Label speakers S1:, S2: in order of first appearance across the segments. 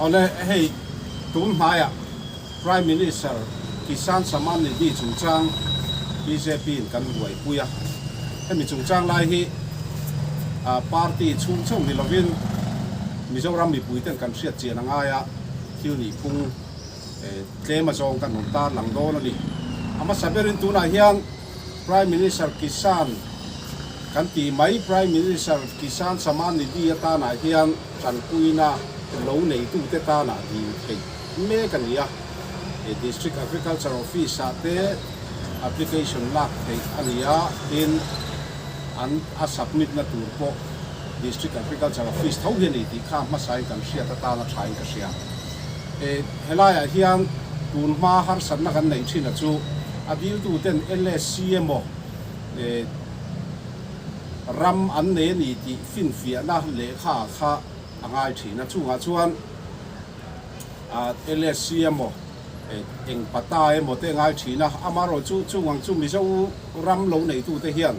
S1: Awle, hei tun hmaiah Prime Minister Kisan Samman Nidhi chungchang bjp in kan buaipui a, hemi chungchang lai hi party chhung chauh ni lovin Mizoram mipui ten kan hriat chian a ngai a, thil nihphung tlem a zawng kan rawn tarlang dawn a ni. A hmasa berin tunah hian Prime Minister Kisan kan tih mai Prime Minister Kisan Samman Nidhi atanah hian tanpuina lo neitute tanah dil theih mek a ni a. District Agriculture Office-ah te application lak theih a ni a, tin an a submit na tur pawh District Agriculture Office tho hi a ni tih kha hmasain kan hriat atana thain ka hria. Helaiah hian tun hma harsatna kan neih thin a chu a diltuten LSC emaw ram an nei a ni tih finfiahna lehkha kha a ngai thin a. Chungah chuan LSC emaw eng pata emaw te a ngai thin a, amaherawhchu chung ang chu Mizo ram lo neitute hian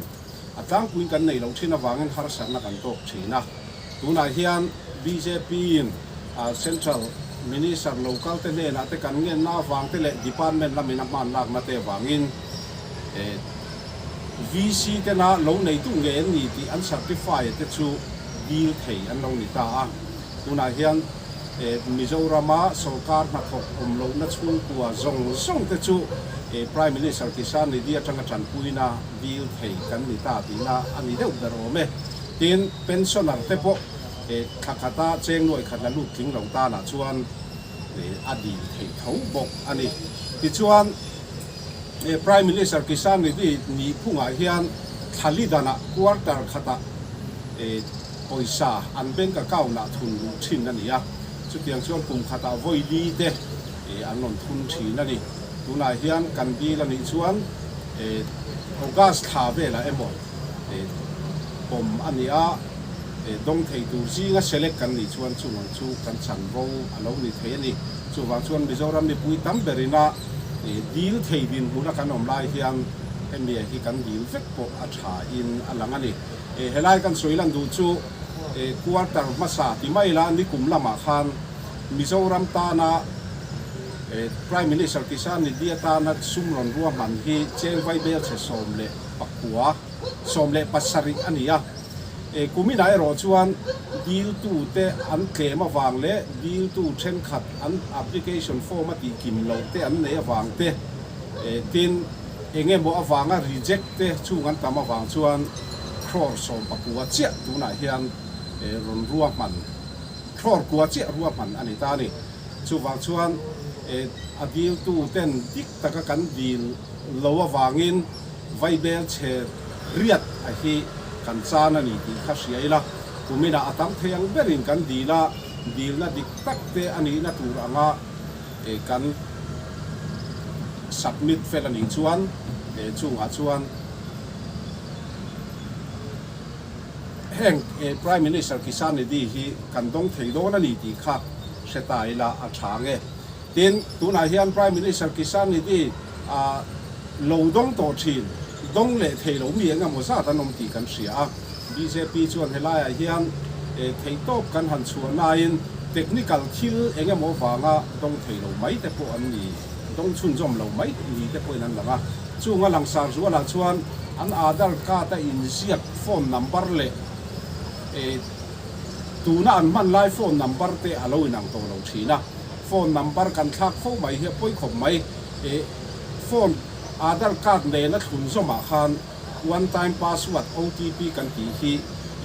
S1: A tlangpuiin kan neih loh thin avangin harsatna kan tawk thin a. Tunah hian BJP-in Central Minister local te hnenah te kan ngenna avang te leh Department lamin a hman lakna te avangin VC tena lo neitu ngei an ni tih an certify te chu dil thei an lo ni ta a. Tunah hian Mizorama sorkar hnathawk awm lohna chhungkua zawng zawng te chu Prime Minister Kisan Nidhi atanga tanpuina dil thei kan ni ta tihna a ni deuh ber awm e. Tin, pensioner te pawh thla khata cheng nuai khat la lut tling lo tanah chuan a dil theih tho bawk a ni. Tichuan, Prime Minister Kisan Nidhi nih phungah hian thla li danah quarter khatah pawisa an bank account ah thun luh thin a ni a, chutiang chuan kum khatah vawi li te an rawn thun thin a ni. Tunah hian kan dil a nih chuan August thla velah emaw pawm a ni a, dawng thei tur zinga select kan nih chuan chung ang chu kan chanvo a lo ni thei a ni. Chuvang chuan Mizoram mipui tam berina dil thei dinhmuna kan awm lai hian hemi hi kan dil vek pawh a tha in a lang a ni. Helai kan sawi lan duh chu quarter hmasa ti mai la nikum lamah khan Mizoram tana Prime Minister Kisan Nidhi atana sum rawn ruahman hi cheng vaibel chhe 19, 17 a ni a. Kuminah erawh chuan diltute an tlem avang leh diltu thenkhat an application form a tih kim loh te an nei avang te, tin eng emaw avanga reject te chung an tam avang chuan crore 19 chiah tunah hian rawn ruahman, crore kua chiah ruahman a ni ta a ni. Chuvang chuan a diltu ten dik taka kan dil lo avangin vaibel chhe riat a hi kan chan a ni tih kha hria ila, kuminah a tam thei ang berin kan dil a, dilna dik tak te a nihna tur anga kan submit fel a nih chuan chungah chuan Heng Prime Minister Kisan Nidhi hi kan dawng thei dawn a ni tih kha hre ta ila a tha nge. Tin, tunah hian Prime Minister Kisan Nidhi a lo dawng tawh thin, dawng leh thei lo mi eng emaw zat an awm tih kan hria a. Bjp chuan helaiah hian theihtawp kan han chhuah nain technical thil eng emaw vanga dawng thei lo mai te pawh an ni, dawng chhunzawm lo mai ni te pawhin an lang a. Chunga langsar zualah chuan an Aadhaar card a inziak phone number leh tuna an hman lai phone number te a lo inang tawh lo thin a. Phone number kan thlak fo mai hi a pawi khawp mai. Phone Aadhaar card nena thlun zawmah khan one time password, OTP, kan tih hi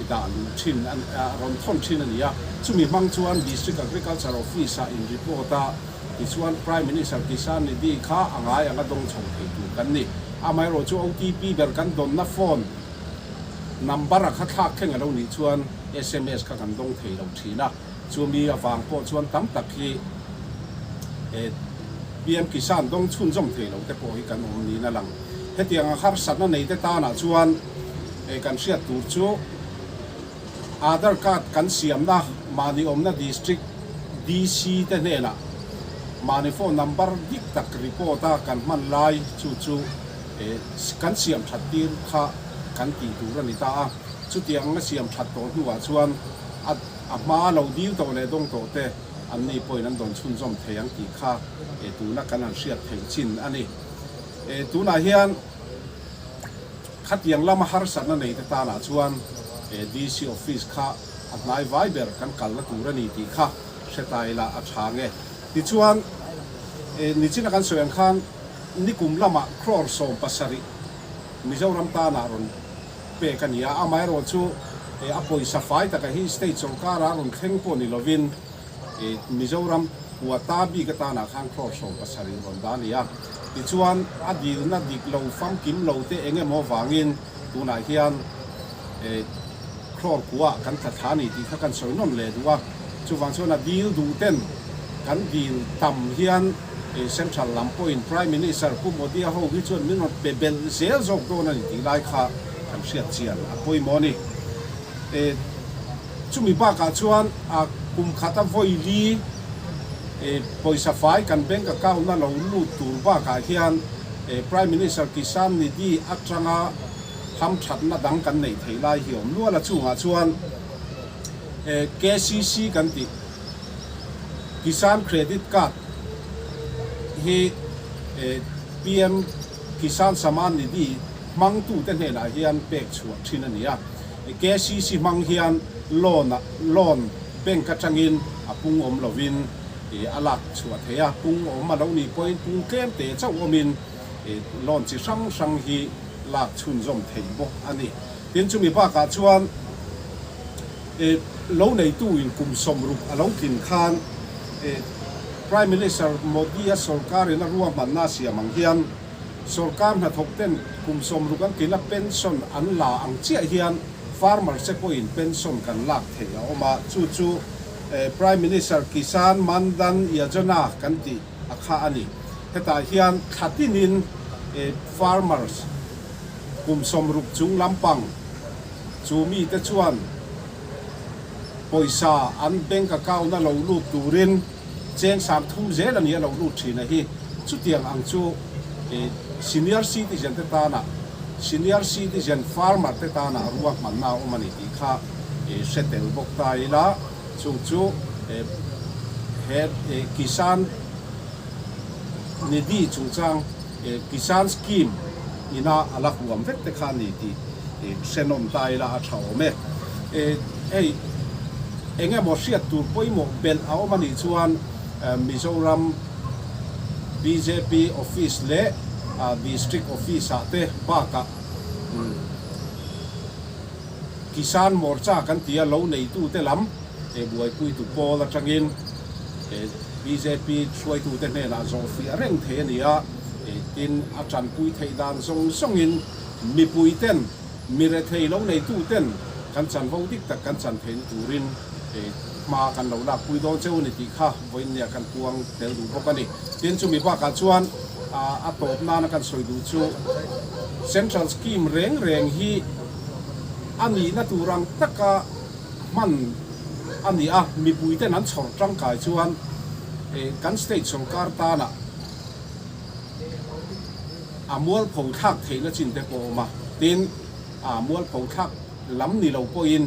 S1: i dah luh thin a rawn thawn thin a ni a. Chumi hmang chuan District Agriculture Office ah in report a. Tichuan Prime Minister Kisan Nidhi kha a ngai anga dawng chho thei tur kan ni. Amaherawh chu OTP ber kan dawnna phone number a kha thlak thleng a lo nih chuan sms kha kan dawng thei lo thin a. Chumi avang pawh chuan tam tak hi PM Kisan dawng chhunzawm thei lo te pawh hi kan awm niin a lang. Hetiang a harsatna nei te tanah chuan kan hriat tur chu, Aadhar card kan siamna mahni awmna District DC te hnenah mahni phone number dik tak report a kan hman lai chu chu kan siam that tir kha kan tih tur a ni ta a. Chutiang a siam that tawh hnuah chuan a hma lo dil tawh leh dawng tawh te. Anni pawhin an dawn chhunzawm thei ang tih kha tuna kan han hriat theih chin a ni. Tunah hian khatiang lama harsatna neite tanah chuan DC office kha a hnai vai ber kan kalna tur a ni tih kha hre ta ila a tha nge. Tichuan, nichina kan sawi ang khan nikum lamah crore 70 Mizoram tanah rawn pek a ni a, amaherawhchu a pawisa fai taka hi state sorkara rawn thleng pawh ni lovin Mizoram quota bik atanah khan crore 70 rawn dah a ni a. Tichuan a dilna dik lo famkim lo te eng emaw vangin tunah hian crore kua kan tla thla a ni tih kha kan sawi nawn leh duh a. Chuvang chuan a dil duh ten kan dil tam hian Central lam pawhin Prime Minister Pu Modi-a ho hi chuan min rawn pe belh zel zawk dawn a ni tih lai kha kan hriat chian a pawimawh a ni. Chumi bakah chuan a kum khata vawi li pawisa fai kan bank account-a lo lut tur bakah hian Prime Minister Kisan Nidhi atanga hamthatna dang kan neih theih lai hi awm nual a chungah chuan KCC kan tih Kisan Credit Card hi PM Kisan Samman Nidhi hmangtute hnenah hian pek chhuah thin a ni a. KCC hmang hian loan ah loan bank atangin a pung awm lovin a lak chhuah thei a, pung awm a lo nih pawhin pung tlem te chauh awmin loan chi hrang hrang hi lak chhunzawm theih bawk a ni. Tin chumi bakah chuan Lo neitu in kum 60 a lo tlin khan Prime Minister Modi-a sorkar in a ruahmanna a siam ang hian sorkar hnathawk ten kum 60 an tlin a pension an la ang chiah hian farmer te pawhin pension kan lak theih a awm a, chu chu Prime Minister Kisan Mandhan Yojana kan tih a kha a ni. Hetah hian thla tinin farmers kum 60 chung lampang Chu mite chuan pawisa an bank account a lo lut turin cheng 30 zel a ni a lo lut thin a hi. Chutiang ang chu senior citizen te tana senior citizen farmer te tana ruahmanna a awm a ni tih kha hre tel bawk ta ila. Chung chu he Kisan Nidhi chungchang Kisan Scheme ina a la huam vek te kha a ni tih hre nawm ta ila a tha awm e. Hei eng emaw hriat tur pawimawh belh a awm a nih chuan Mizoram bjp office leh District office ah te bakah Kisan Morcha kan ti a, lo neitute lam buaipuitu pawl atangin bjp hruaitute hnenah zawhfiah reng thei a ni a, tin a tanpui theih dan zawng zawngin mipuiten, mi rethei lo neituten kan chanvo dik tak kan chan theihna turin hma kan lo lakpui dawn cheu a ni tih kha vawiinnia kan puang tel duh bawk a ni. Tin chumi bakah chuan a tawp nana kan sawi duh chu Central Scheme reng reng hi a nihna tur ang taka hman a ni a, mipuiten an chhawr tangkai chuan kan state sorkar tana a mualpho thlak theihna chin te pawh a awm a, tin a mualpho thlak lam ni lo pawhin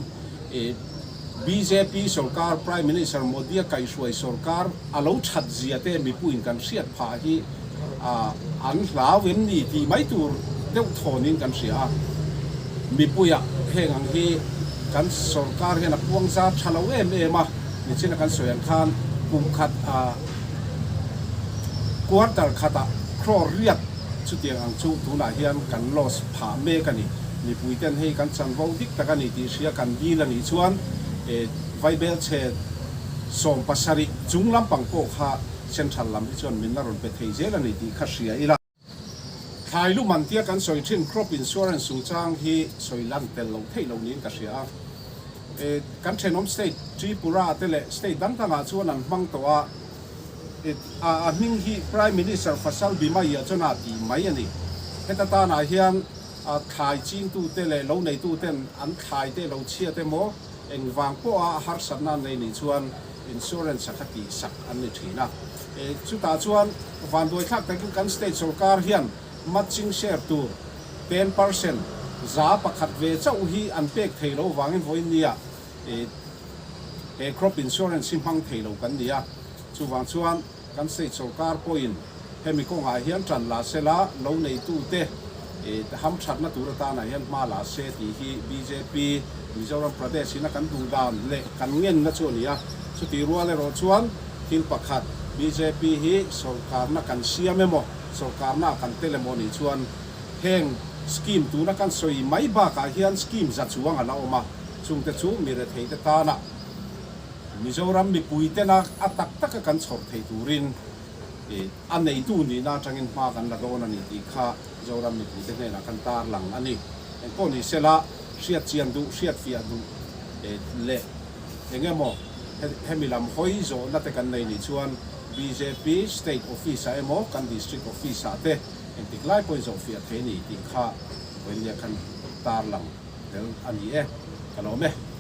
S1: Bjp sorkar Prime Minister Modi-a kaihhruai sorkar a lo that zia te mipuiin kan hriat phah hi an hlau em ni tih mai tur deuh thawnin kan hria a. Mipuiah heng ang hi kan sorkar hian a puang zar tha lo em em a, nichina kan sawi ang khan kum khat quarter khatah crore riat Chutiang ang chu tunah hian kan loss phah mek a ni. Mipui ten hei kan chanvo dik tak a ni tih hria kan dil a nih chuan Vaibel chhe 70 chung lampang pawh kha Central lam hi chuan min la rawn pe thei zel a ni tih kha hria ila. Thlai lu man tia kan sawi thin crop insurance chungchang hi sawi lan tel lo theih lo niin ka hria a. Kan thenawm state Tripura te leh state dang dangah chuan an hmang tawh a. A hming hi Prime Minister Fasal Bima Yojana tih mai a ni. Heta tanah hian thlai chingtute leh lo neituten an thlaite lo chhiat emaw, engvang pawha harsatna an nei nih chuan insurance a kha tihsak an ni thin a. Chutah chuan vanduaithlak takin kan state sorkar hian matching share tur 10% 1% ve chauh hi an pek thei lo vangin vawiin nia. He crop insurance hi hmang thei lo kan ni a, chuvang chuan kan state sorkar pawhin hemi kawngah hian ṭan la se la, lo neitute hamṭhatna tur atanah hian hma la se tih hi bjp Mizoram Pradesh ina kan duh dan leh kan ngenna chu a ni a. Chutih rual erawh chuan thil pakhat bjp hi sorkarna kan siam emaw, sorkarna kan tel emaw nih chuan heng scheme tuna kan sawi mai bakah hian scheme za chuang a la awm a, chungte chu mi retheite tana Mizoram mipuitena a tak taka kan chhawr thei turin a neitu nihna atangin hma kan la dawn a ni tih kha Zoram mipuite hnenah kan tarlang a ni. Engpawh ni sela, hriat chian duh, hriat fiah duh leh eng emaw hemi lam hawi zawhna te kan nei nih chuan bjp State Office ah emaw kan District Office ah te engtik lai pawhin zawh fiah thei a ni tih kha vawiinnia khan tarlang tel a ni e. Ka lawm e.